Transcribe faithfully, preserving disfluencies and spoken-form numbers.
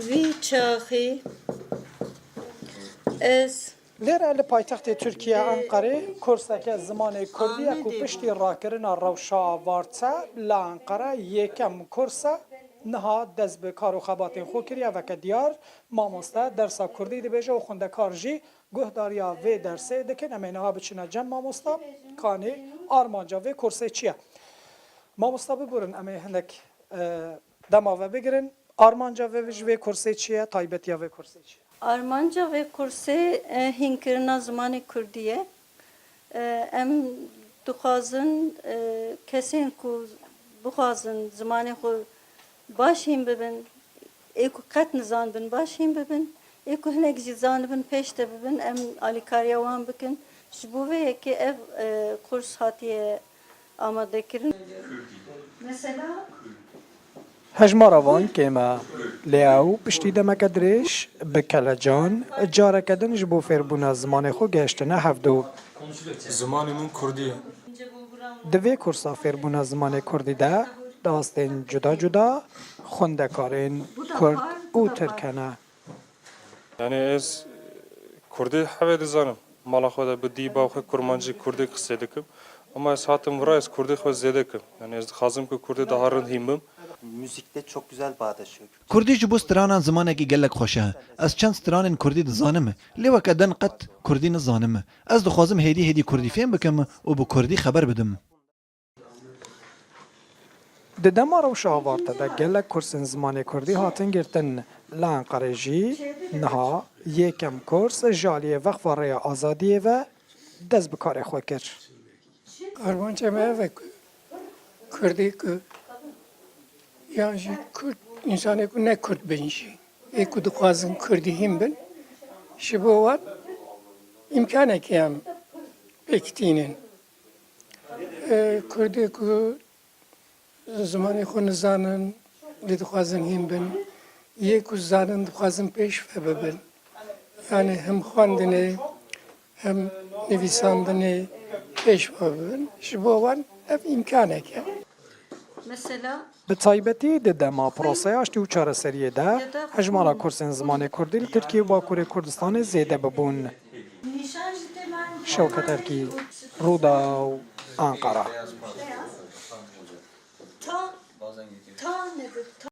Vî çaxî ez Lêre li paytextê Tirkiye Enqerê kurseke zimanê kurdî ye ku piştî rakirina rewşa Avarte li Enqere yekem kurs e. Niha dest bi kar û xebatên xwe kiriye. Veke diyar, mamoste dersa kurdî dibêje û xwendekar jî guhdariya vê dersê dikin. Em ê niha biçine cem mamosta, kanê armanca vê kursê çi ye? Mamosta, biborin, em ê hinek, e, dema ve bigirin. Armanca ve ji vê kursê çi ye? Taybetiya vê kursê çi ye? Armanca vê kursê, e, hînkirina zimanê kurdî ye. E, em dixwazin, e, kesên ku bixwazin zimanê xwe baş hîn bibin, ê ku qet nizanibin baş hîn bibin, ê ku hinek jî zanibin pêş de bibin, em alîkariya wan bikin. Ji bo vê yekê ev, e, kurs hatiye amadekirin. Hejmara van kêm e, lê ew piştî demeke dirêj bi kelecan careke din ji bo fêrbûna zimanê xwe gehiştine hevdû. Zimanê min kurdî ye. Di vê kursa fêrbûna zimanê kurdî de di astên cuda cuda xwendekarên kurd û tirk hene. Yani ez, e, kurdî hevê dizanim. Mala xwe de bi dî bav xwe kurmancî kurdî qisê dikim. Ama ez hatim vira ez kurdî xwe zêde kim. Yani ez dixwazim ku kurdî daha rind hîn bim. Müzikte çok güzel bağdaşıyor. Kurdî ji bo stranan zimanekî gelek xweş e. Ez çend stranên kurdî dizanim, lê weke din qet kurdî nizanim. Ez dixwazim hêdî hêdî kurdî fêm bikim û bi kurdî xeber bidim. Di dema rewşa Avarte de gelek kursên zimanê kurdî hatin girtin. Li Enqerê jî niha yekem kurs ji aliyê Veqfa Rêya Azadiyê ve dest bi karê xwe kir. Armanca me ev e ku kurdî ku yan jî kurd, însanê ku ne kurd bin jî, ê ku dixwazin kurdî hîn bin, ji bo wan îmkanekê em pêk tînin. E, Kurdê ku zimanê xwe nizanin, lê dixwazin hîn bin, yê ku zanin dixwazin pêş ve bibin. Yani hem xwendinê, hem nivîsandinê pêş ve bibin. Ji bo wan ev îmkanek e. Mesela Bi taybetî di dema proseya aştî û çareseriyê de hejmara kursên zimanê kurdî li Tirkiye û Bakurê Kurdistanê zêde bibûn. Şewket Erkî, Rûdaw, Anqara.